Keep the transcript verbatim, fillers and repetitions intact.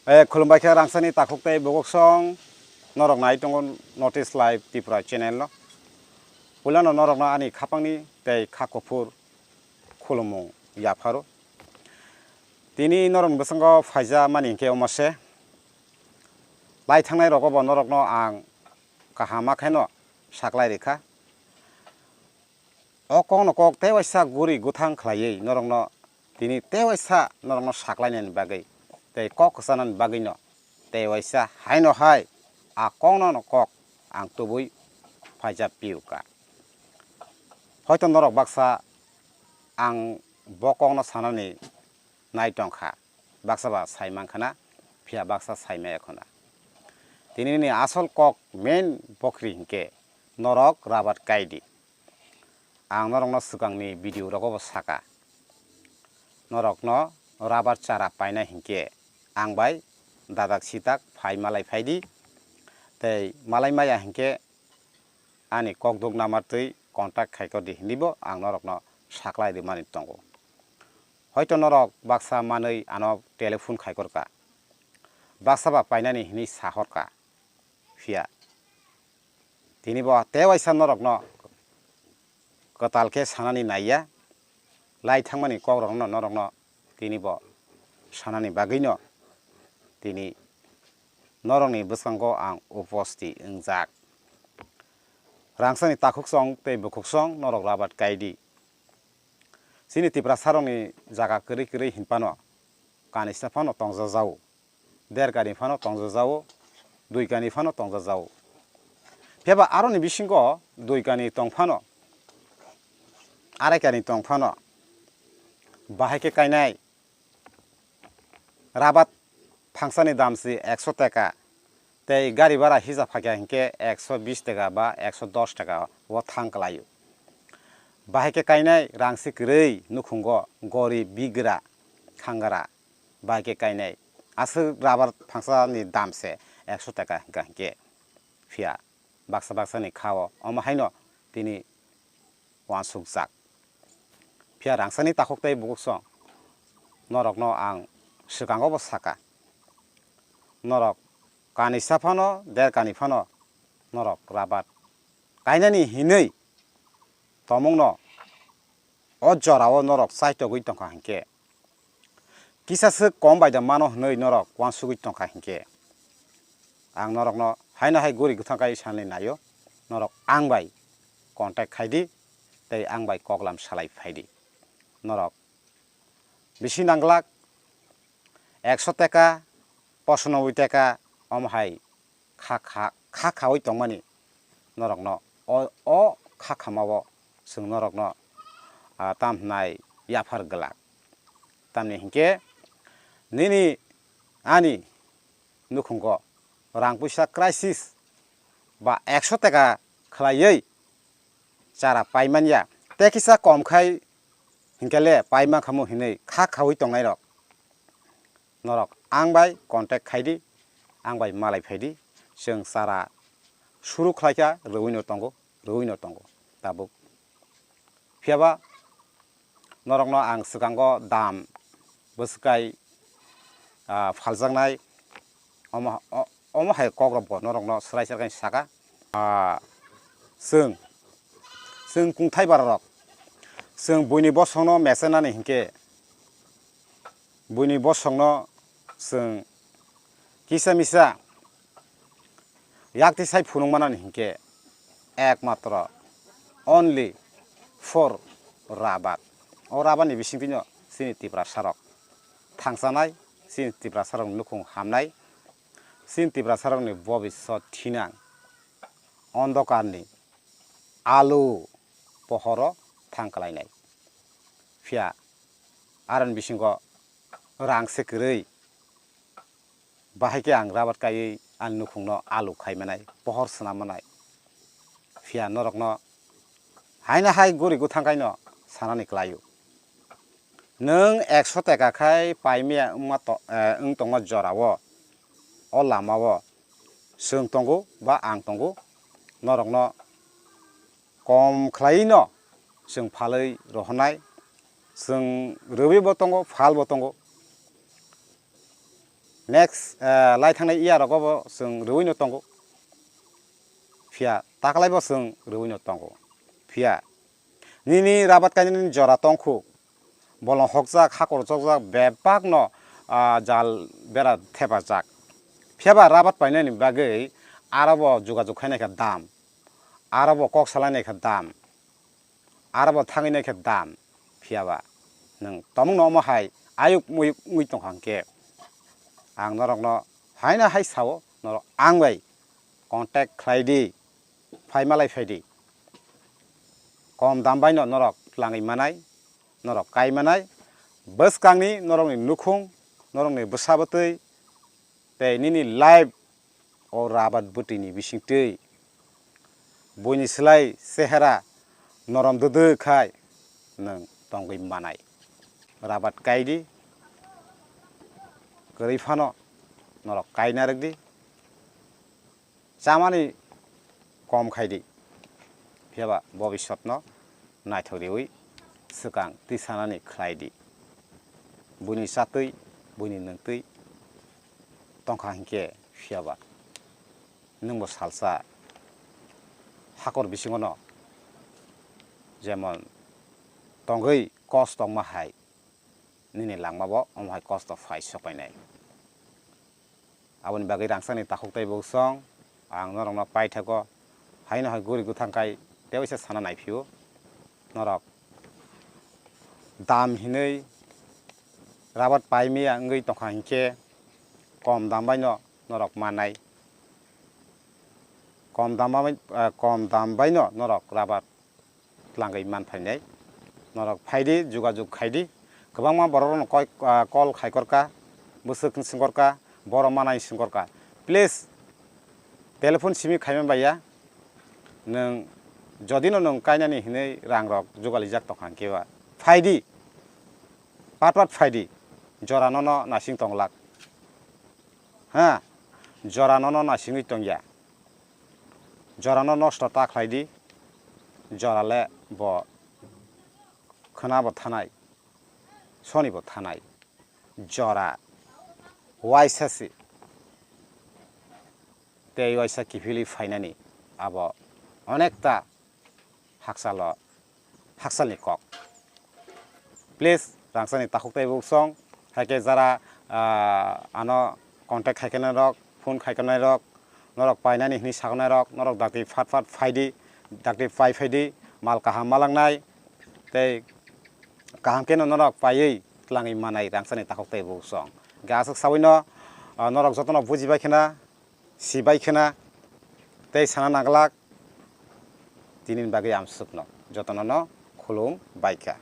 Eh, khulumbai khe rangchakni takhuk tei bukhuk song norok nai tongo North East Live Tripura channel no. Puilano norokno ani khapangni tei kha kuphur khulumung yapharo. Tini norokni bwskango phaijak mani hinkhe omo se. Lai thangnai rogo bo norokno ang kaham ma khaino saklai rikha. O kokno kok tei waisa guri guthang khlaiwi norokno tini tei waisa norokno saklainani bagwi tei kok kwchanani bagwino tei waisa haino hai a kokno kok ang tubui phaijak piu ka. Hoito norok baksa ang bo kokno sanani nai tongkha, baksa ba sai mankha na, phiya baksa sai maya khuna. Tini ni asol kok main bokri hinkhe norok rabat kaidi. Ang norokno swkangni video rogo bo saka. Norokno rabar chara paina hinkhe ang bai dadak sitak phai malai phaidi. Tei malai maya hinkhe ani kokduk number twi contact khaikodi hinwi bo ang norokno saklai rwmani tongo. Hoito norok baksa manwi ano telephone khaikorka, baksa ba painani hinwi sahorka, phiya tini bo tei waisa norokno kwtal khe sanani naiya, lai thangmani kokrokno norokno tini bo sanani bagwino tini norokni bwskango ang uposti wngjak. Rangchakni takhuksong tei bukhuksong norok rabat kaidi. Chini Tiprasarokni jaga kwrwi kwrwi hinphano kanisa phano tongjajago, der kani phano tongjajago, dui kani phano tongjajago. Phiya ba aroni bisingo dui kani tong phano, arai kani tong phano, bahai khe kainai rabat phangsani dam si ekso taka, tei gari bhara hisa phaikha hinkhe ekso bis taka ba ekso dos taka o thang kwlaio. Bahai khe kainai rang si kwrwi nukhungo gorib bigra khangra bahai khe kainai aswk rabar phangsani dam se ekso taka hinkha hinkhe phiya baksa baksani kha o omo haino tini uansukjak. Phiya rangchakni takhuk tei bukhuk song norokno ang swkango bo saka, norok kanisa phano der kani phano norok rabat kainani hinwi tomungno o jorao norok chaitogwi tongkha hinkhe, kisa swk kom bai da mano hwnwi norok uansugwi tongkha hinkhe, ang norokno haino hai guri gwthang kai sanwi naio, norok ang bai contact khaidi tei ang bai koklam salai phaidi. Norok bisi nanglak ekso taka, posanoboi taka omo hai kha kha kha khawi tongmani norokno o, o kha khamao chwng norokno, ah, tam hwnai yaphar glak. Tamni hinkhe nini ani nukhungo rang puisa crisis ba ekso taka khlaiwi chara paimanya, tei kisa kom khai hinkhe le paimankhamu hinwi kha khawi tongnairok norok ang bai contact khaidi, ang bai malai phaidi, chwng chara suru khlaikha rwino tongo, rwino tongo tabuk. Phiyaba norokno ang swkango dam bwswkai, ah, phaljaknai omo, o-, omo hai kokrokbo norokno swrai swrai saka. Ah, chwng, chwng kungthai bararok, chwng buini bosongno mesenani hinkhe, buini bosongno chwng kisa misa yakti sai phunuk manani hinkhe, ekmatro only for rabat. O rabatni bisingtwino chini Tiprasarok thangchanai, chini Tiprasarokni nukhung hamnai, chini Tiprasarokni bobisot thinang ondhokarni alu pohoro thang kwlainai. Phiya aroni bisingo rang se kwrwi, bahai khe ang rabat kaiwi ani nukhungno alu khai manai, pohor swnam manai. Phiya norokno haino hai guri guthang kaino sanani kwlaio. Nwng ekso taka khai paimaya wngma to-, eh, wng tongma jorao, o lamao chwng tongo ba ang tongo, norokno kom khlaiwino chwng phalwi rohornai, chwng rwui bo tongo, phal bo tongo. Next, eh, lai thangnai iya rogo bo chwng rwui no tongo. Phiya taklai bo chwng rwui no tongo. Phiya nini rabat kainani jora tongkhu, bolong hokjak, hakor chokjak, bebak no, ah, jal bera thepajak. Phiya ba rabat painani bagwi aro bo jogajog khainai kha dam, aro bo kok salainai kha dam. Aro bo thangwi naikhe dam, phiya ba nwng tomungno omo hai ayuk muyuk wngwi tongkha hwnkhe, ang norokno haino hai sao, norok ang bai contact khlai di, phai malai phai di. Kom dam baino norok tlangwi manai, norok kai manai, bwskangni norokni nukhung, norokni bwsa bwtwi, tei nini life o rabat bwtwini bisingtwi buini slai chehera norom dwdw khai nwng tongwi manai. Rabat kai di, kwrwi phano norok kai narwk di, chamani kom khai di, phiya ba bobisotno naithok riwi swkang twi sanani khlai di. Buini chatwi, buini nungtwi tongkha hinkhe phiya ba nwngbo salsa hakor bisingono jemon tongwi kos tongma hai nini langmabo omo hai kosto phai sopainai. Aboni bagwi rangchakni takhuk tei buksong ang norokno paithago, haino hai guri gwthang khai tei waisa sana naiphio. Norok dam hinwi rabat paimiya wngwi tongkha hinkhe kom dam baino norok manai. Kom dam bai, eh, kom dam baino norok rabat tlangwi man phainai. Norok phai di, jogajog khai di. Kwbangma borok rokno koi, ah, call khai korka, bwswk sing korka, borok manai sing korka. Please, telephone simi khaima baiya. Nwng jodi no nwng kainani hinwi rang rok jugalijak tongkha hinkhe ba, phai di, pat pat phai di, jora nono nasing tonglak. Ha, jora nono nasingwi tongya. Jorano nosto ta khlai di, jora le bo khwna bo thanai, soni bo thanai, jora waisa se tei waisa kiphilwi phainani abo onekta hakchalo, hakchalni kok. Please, rangchakni takhuk tei buksong, hai khe jara, ah, ano contact khai khe nai rok, phone khai khe nai rok, norok painani hwnwi saknai rok, norok dakti phat phat phai di, dakti pai phai di, mal kaham ma langnai, tei kaham khe no norok paiwi tlangwi manai rangchakni takhuk tei buksong. Hwnkhe aswk sawi no, ah, norok jotono buji bai khe na, si bai khe na, tei sana naglak, tinini bagwi amswkno jotono no khulum bai kha.